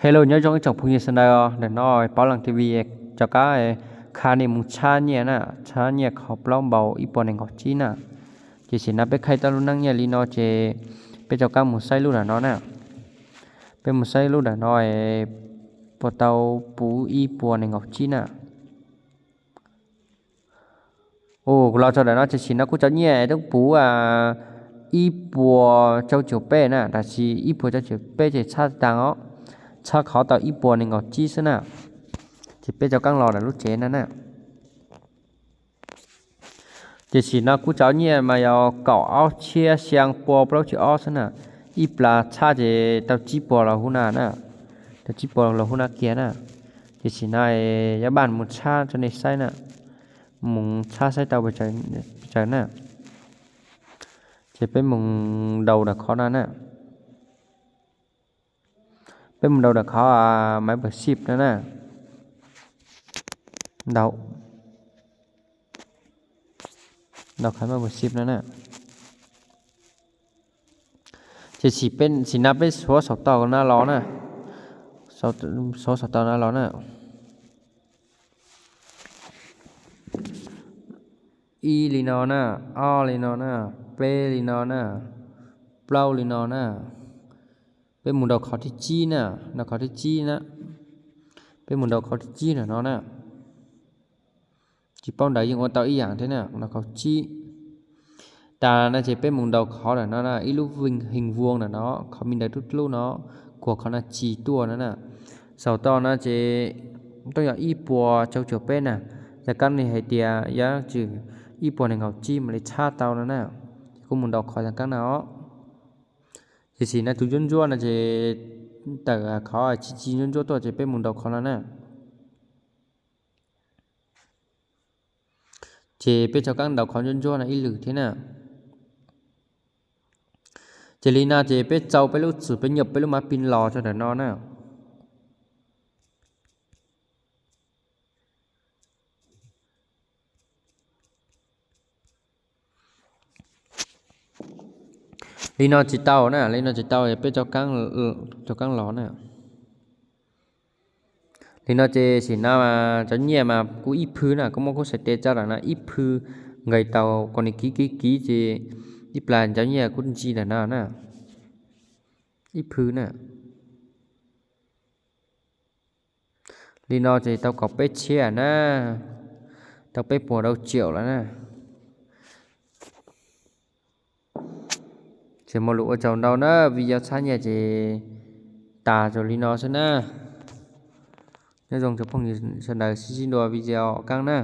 Hello, nyob zoo ib tsoom phooj ywg sawv daws os. Ntawm no Paub Leej T V rov qab kha nej mus tshab nyiaj na, tshab nyiaj qhov plaub npaus ib puas nees nkaum tsib na. Ces sim no peb khaij tau lub neej nyiaj li no ces peb rov qab mus saib lub nram no na. Peb mus saib lub nram no puas tau puv ib puas nees nkaum tsib na. Ua los txog nram no ces sim no kuv cov nyiaj twb puv ib puas rau caum peb na, tab sis ib puas rau caum peb ces tshab tag os, tshab qhov tau ib puas nees nkaum tsib xwb na. Ces peb rov qab los nram lub tsev no na. Ces sim no kuv cov nyiaj mas yog kaum ob txhiab xya pua plaub caug ob xwb na. Ib plag tshab ces tau tsib puas los hub na na, tau tsib puas los hub na kiag na. Ces sim no yog npaj mus tshab rau nej saib na, mus tshab saib tau pes tsawg na. Ces peb mus ntaus nram qhov no na. Peb mus ntaus nram qhov maiv pawg sib no na. Ntaus, ntaus qhov maiv pawg sib no na. Ces sim no peb xuav saum tau no los na, xuav saum tau no los na. Ib li no na, ob li no na, peb li no na, plaub li no na. Peb mus ntaus qhov thib tsib na, ntaus qhov thib tsib na. Peb mus ntaus qhov thib tsib nram no na. Tsis paub ntawd yeej ua tau ib yam thiab na, ntaus qhov tsib. Tas no ces peb mus ntaus qhov nram no na, ib lub heev vuas nram no, qhov me ntawd tub dlub no, kuas qhov no tsis tuaj no na. Saum tau no ces twb yog ib puas rau caum peb na. Yog kab li hais tias yog tsis ib puas nees nkaum tsib mam li tshab tau no na. Ces kuv mus ntaus qhov yog kab no. Ces sim no tus ntsuab ntsuab no ces tawm qhov tsis tsis ntsuab ntsuab tuaj ces peb mus ntaus qhov no na. Ces peb rov qab ntaus qhov ntsuab ntsuab no ib lwm thiab na. Ces li no ces peb txau peb lub txwm peb nyuam peb lub mab pis los rau ntawm no na. Li no tsis tau na, li no tsis tau, peb rov qab los na. Li no ces sim no cov nyiaj mas kuv ib phw na, kuv muab kuv xais tes tso lawm no, ib phw nqis tau kom nws kiv kiv kiv ces ib plag cov nyiaj kuv ntsia ntawm no na, ib phw na. Li no ces tau kaum peb txhiab na, tau peb puas rau caum lawm na. Ces muaj lus ua tsaug ntau na, video tshab nyiaj ces tas rau li no xwb na. Nyob zoo cov phooj ywg sawv daws, sib ntsib dua video qab na.